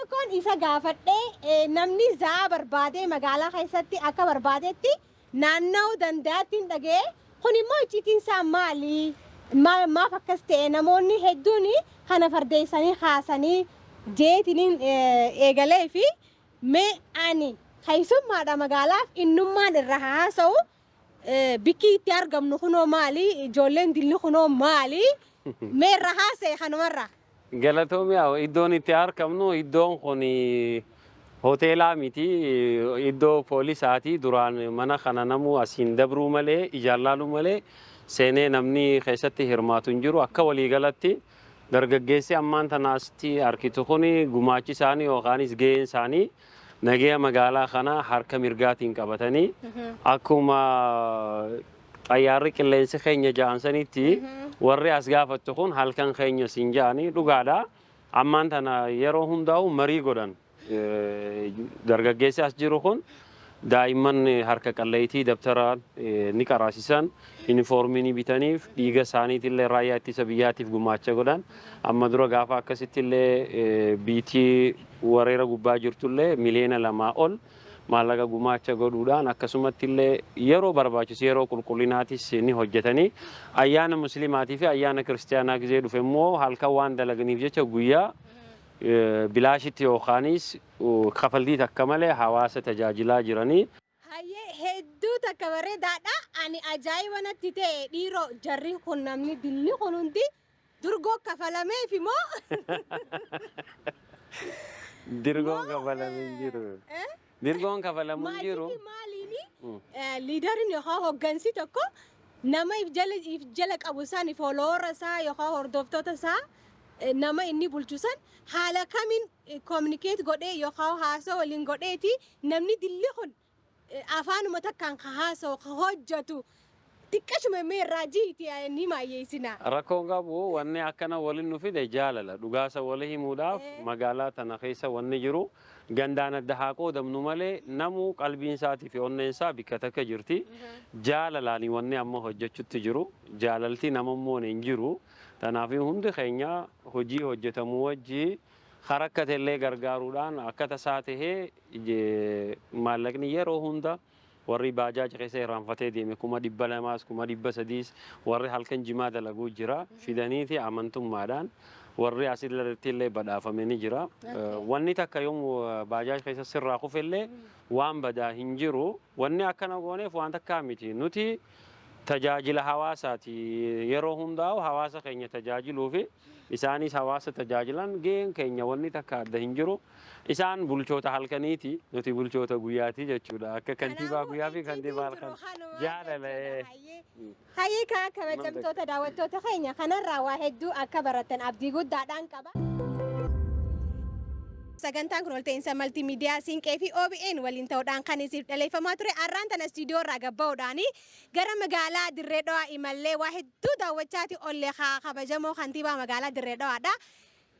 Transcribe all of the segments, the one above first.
Tokkoon isa gaafadhee, namni za'aa barbaadee magaalaa keessatti akka barbaadetti naanna'uu danda'atti hin dhaga'e. Kun immoo icciitiin isaa maali? Maaf akkas ta'e? Namoonni hedduun kana fardeessanii kaasanii jeetiniin eegalee fi mee ani keessummaadha magaalaaf innummaan irra haasa'u, bikki itti argamnu kunoo maali? Ijoolleen dilli kunoo maali? Mee irra haasa'e kanumarraa. Galatoomi. Iddoon itti argamnu, iddoon kun hoteelaa miti, iddoo poolisaati. Duraan mana kana namuu asiin dabruu malee, ijaan laaluu malee, seenee namni keessatti hirmaatu hin jiru. Akka waliigalatti dargaggeessi ammaan tana asitti arkitu kun gumaachi isaanii yookaanis gaheen isaanii nagaya magaalaa kana harka mirgaatiin qabatanii, akkuma xayyaarri qilleensi keenya ja'an sanitti, warri as gaafattu kun halkan keenya siin ja'anii dhugaadha. Ammaan tana yeroo hundaa'u marii godhan. Dargaggeessi as jiru kun daa'imman harka qalleeytii dabtara ni qaraasisan, yuunifoormii ni bitaniif, dhiiga isaaniitillee raayyaa ittisa biyyaatiif gumaacha godhan. Amma dura gaafa akkasitti illee biitii wareera gubbaa jirtullee 2 miliyoona ol maallaqa gumaacha godhuudhaan, akkasumatti illee yeroo barbaachisu yeroo qulqullinaatis ni hojjetanii, ayyaana muslimaatii fi ayyaana kiristiyaanaa gizee dhufe immoo halkan waan dalaganiif jecha guyyaa bilaashitti yookaanis kafaltii takka malee hawaasa tajaajilaa jiranii. Hayyee, hedduu takka bareedaadha. Ani ajaa'iba natti ta'e dhiiroo, jarri kun, namni dilli kun hundi durgoo kafalameefi moo? Dirgoon kafalamee hin jiru. Dirgoon kafalamu hin jiru. Maajikii maaliini leaderiin yookaan hoggansi tokko nama if jala qabu san, follower isaa yookaan hordoftoota isaa, nama inni bulchu san haala kamiin communicate godhee yookaan haasoo waliin godheeti namni dilli kun afaanuma takkaan ka haasa'u, ka hojjetu xiqqashuma mee irraa jiiti ni maayyeessina. Rakkoon qabu, wanni akkana waliin nu fide jaalala dhugaasa walii himuudhaaf. Magaalaa tana keessa wanni jiru gandaan adda haa qoodamnu malee, namuu qalbiin isaatii fi onneen isaa bikka takka jirti. Jaalalaani wanni amma hojjechutti jiru, jaalalti namammoon hin jiru. Kanaaf hundi keenya hojii hojjetamu wajji harakkatellee gargaaruudhaan akka tasaa tahee maallaqni yeroo hunda warri baajaaja keessa irraanfatee deeme 200,000s, 300,000s, warri halkan jimaa dalaguu jira, fidaniiti amantummaadhaan warri asirratti illee badhaafame ni jira. Wanni takka yoom baajaaj keessa sirraa kufellee waan badaa hin jiru. Wanni akkana gooneef waan takkaa miti. Nuti tajaajila hawaasaati. Yeroo hundaa'u hawaasa keenya tajaajiluu fi isaanis hawaasa tajaajilan, gaheen keenya wanni takka adda hin jiru. Isaan bulchoota halkaniiti, nuti bulchoota guyyaati jechuudha. Akka kantiibaa guyyaa fi kantiibaa halkan. Jaalala. Hayyee kaa, kabajamtoota daawwattoota keenya, kanarraa waa hedduu akka baratan abdii guddaadhaan qaba. Sagantaan kun walta'iinsa maltiimiidiyaa Siinqee fi OBN waliin ta'uudhaan kan isiif dhaleeffamaa ture. Har'aan tana istiidiyoo irraa gabba'uudhaan gara magaalaa Dirree Dhawaa imallee waa hedduu daawwachaati olle. Haa kabajamoo kantiibaa magaalaa Dirree Dhawaadha.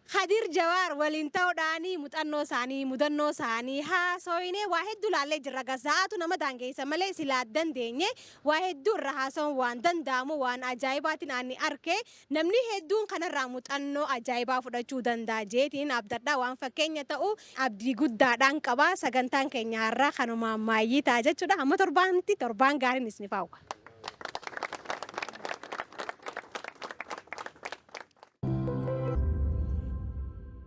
Kadir Jawaar waliin ta'uudhaan muuxannoo isaanii, mudannoo isaanii haasawinee waa hedduu laallee jirra. Gazaatu nama daangeessa malee silaa dandeenye waa hedduu irra haasawuun waan danda'amu, waan ajaa'ibaatiin ani arke, namni hedduun kanarraa muuxannoo ajaa'ibaa fudhachuu danda'a jeetiin abdadha. Waan fakkeenya ta'u abdii guddaadhaan qaba. Sagantaan keenya har'aa kanumaan maayyii ta'a jechuudha. Hamma torbaanitti torbaan gaariin isiniif hawwa.